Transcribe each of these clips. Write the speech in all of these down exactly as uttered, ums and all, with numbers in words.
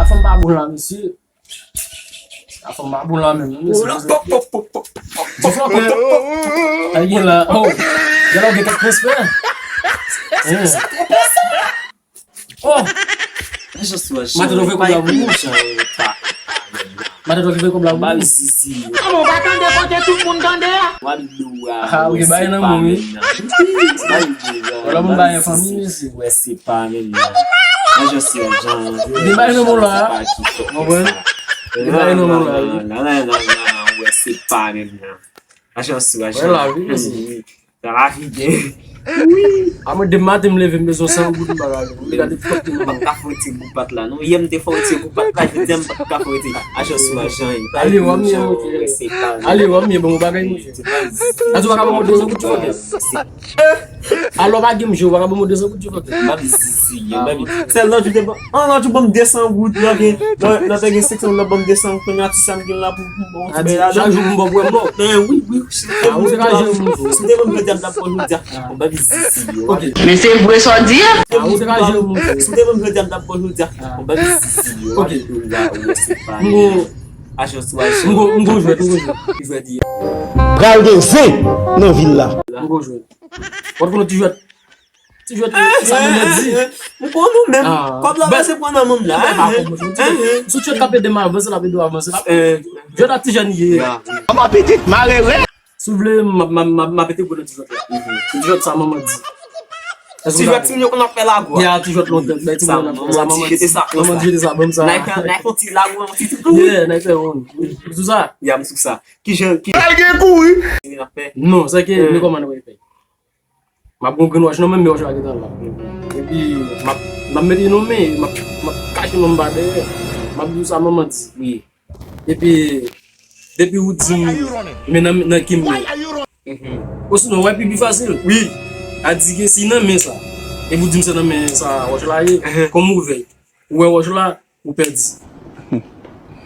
Fanm pa bon la, mesye. A fanm pa bon la menm, non, mesye. Pop, pop, pop, pop, pop. Di fò, pop, pop, pop. Ay, gen la. Oh. Gen la, gen kèk respè. Hein. Oh. Maten, nou fè kòb la pou ou? Maten, nou fè kòb la pou ou? Zizi. Kòman w pa tande kote tout moun tande a? W ap dou a. Ah, ok, bay nan moun, wi. Bay dou a. Wala, moun bay fanmi, mesye. Wè, se pa menm nan. Mwen, jan se jan. Ou te bay nan moun la, a? Ou konprann? Ou te bay nan moun la, wi. Nan, nan, nan, nan, wè, se pa menm nan. Ajan sou, ajan. Wè, lavi, mesye. Sa lavi gen. Wi. A mwen, demen maten, m leve, m bezwen san goud, m pa ka jwenn. M te gade tout kote. M pa t ka fè yon ti bout pat la, non. Yè, m te fè yon ti bout pat la, jodi a, m pa t ka fè yon ti. Ajan sou, ajan. Ale, w ap mye, ok. Ale, w ap mye, bon, bagay, monchè. Atou, w pa ka ban mwen de san goud, fòkè. Alò, pa gen, m jwe, w pa ka ban mwen de san goud, fòkè. M pa vin zizi, m pa vin. Sèl lòt jou te ban, an, lòt jou ban m de san goud, lòt gen, lòt, lòt gen senk san goud, lòt ban m de san goud, kounye a ti sa m gen la pou, pou, pou, pou, chak jou pou m bò, pou m bò. Men wi, wi, si te ban m jodi a, m t ap ban jodi a. M pa vin zizi, yo. Ok. Men se vre sa w di a. Si te ban m jodi a, m t ap ban jodi a. M pa vin zizi, yo. Ok. Ajan sou ajan. M go, m go jwèt, m go jwèt. Jwèt ye. Pral gen zen nan vil la. M go jwèt. Ou konn ti jwèt. Ti jwèt, sa mwen di. M konn ou menm. Kòb la pase pran nan men m la. Si ti jwèt k ap ede m avanse, l ap ede w avanse. Jwèt a ti jèn ye. Kòman pitit mare rè. Si w vle, m ap, m ap, m ap, m ap ete gwo nan ti jwèt la. Ti jwèt sa manman di. Ti jwèt timoun yo konn ap fè lago a. Ya, ti jwèt lontan. Bay timoun yo konn ap fè sa, manman di, jete sa, pran sa. Manman di, jete sa, ban m sa. N a fè, n a fè yon ti lago, yon ti tou. Yeah, n a fè yon. Sou sa. Ya, m sou sa. Kijan, ki. Pral gen kouri. N ap fè. Non, se ke, men kòman nou fè. M ap gon green wash nan men m, men wash la gentan la. Epi, m ap, m ap mete nan men, m ap, m ap kache men m pa dèyè. M ap di w sa manman di. Wi. Epi, depi ou di m, men nan, nan ki m ye. Osinon, wè pi, pi fasil. Wi. A di ke si nan men sa. Epi ou di m se nan men sa, wash la ye. Kòman ou fè? Ou wè wash la, ou pèdi.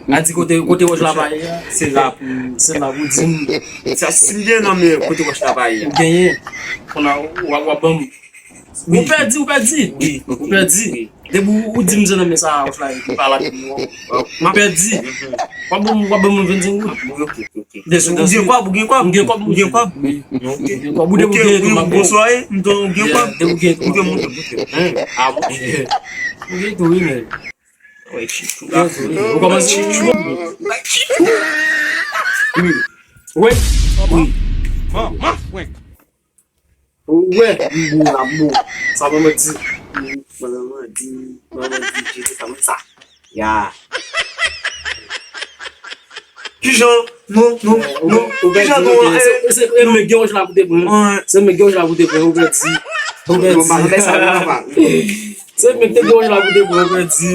A di kote, kote wòch la pa ye a, se la pou, se la pou di m. Sa, si m gen nan men kote wòch la pa ye a. Ou genyen. Kounye a, w ap, w ap ban m. Ou pèdi, ou pèdi. Wi, ou pèdi. Depi ou, ou di m se nan men sa wòch la ye, ou pa la pou mwen. Ou pèdi. W ap ban m, w ap ban m vennsenk goud. Ok, ok, ok. Ou gen kòb, ou gen kòb. M gen kòb, ou gen kòb. Wi. Ok. Ou gen kòb, ou gen kòb, ou gen kòb. Bonswa, eh, m ton, ou gen kòb. Depi ou gen kòb. Ou gen moun. Ah bon. Ou gen tou, wi, men. Ou kòmanse chichou. Wi. Wi. Wi. Ou wè, m bon la, m bon. Sa manman di. Manman di, manman di, jete sa, manman sa. Ya. Kijan? Non, non, non. Kijan non? Se, se, se men gen wòch la pou te pran. Se men gen wòch la pou te pran, ou pèdi. Ou pèdi. Se men te gen wòch la pou te pran, ou pèdi.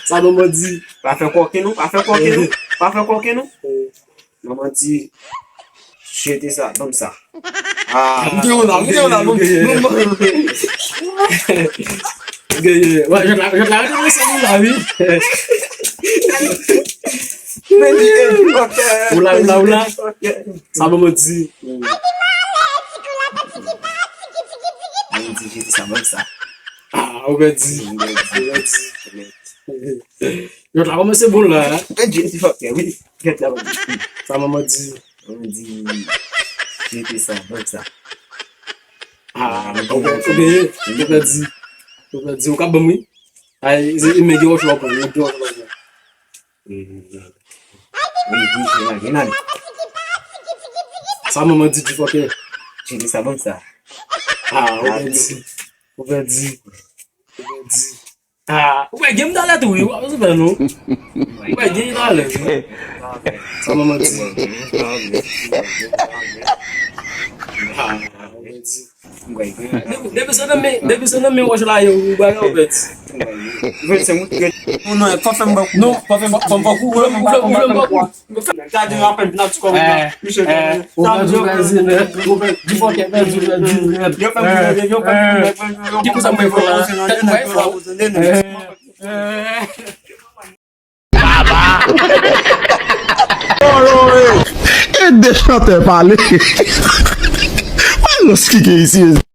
Sa manman di. Pa fè kòken non, pa fè kòken non. Pa fè kòken non. Manman di, jete sa, ban m sa. Ah. M te yon la, m te yon la, non. Jèt la, jèt la, jèt la, jèt la, wi. Men di, eh, ok. Ou la, ou la, ou la. Sa manman di. Manman di, jete sa, ban m sa. Ah, ou pèdi. Ou pèdi. Jèt la kòmanse bon la, hein? Pèdi, ti fòkè, wi. Jèt la, ban m. Sa manman di. Manman di, jete sa, ban m sa. Ah, ou pèdi, ou pèdi. Ou pèdi, ou ka ban m, wi. Ay, se, men gen wòch la w pran, men gen wòch la w pran. Wi, wi, wi, gen la, gen la. Sa manman di, di fòkè. Jete sa, ban m sa. Ah, ou pèdi. Ou pèdi. Ou pèdi. Ah, ou pèdi gen talè tou, wi. Ou pa bezwen pè, non. Ou pèdi gen talè, wi. Sa manman di. Ah, ou pèdi. Depi, depi se nan men, depi se nan men wòch la ye, ou bagay ou pèdi. Ou pèdi. Ou pèdi. Non, non, pa fè m ba kou. Non, pa fè m ba kou. Ou vle, ou vle, ou vle m ba kou. Sa di apèn nan ti kòm nan. Misye ou pèdi, ou pèdi, ou pèdi. Di fòkè pèdi, ou pèdi. Yo fè m, yo fè m. Ki pou sa mwen fè la? Tèt mwen fò. E de chantè pale. Wè lòs ki gen isi.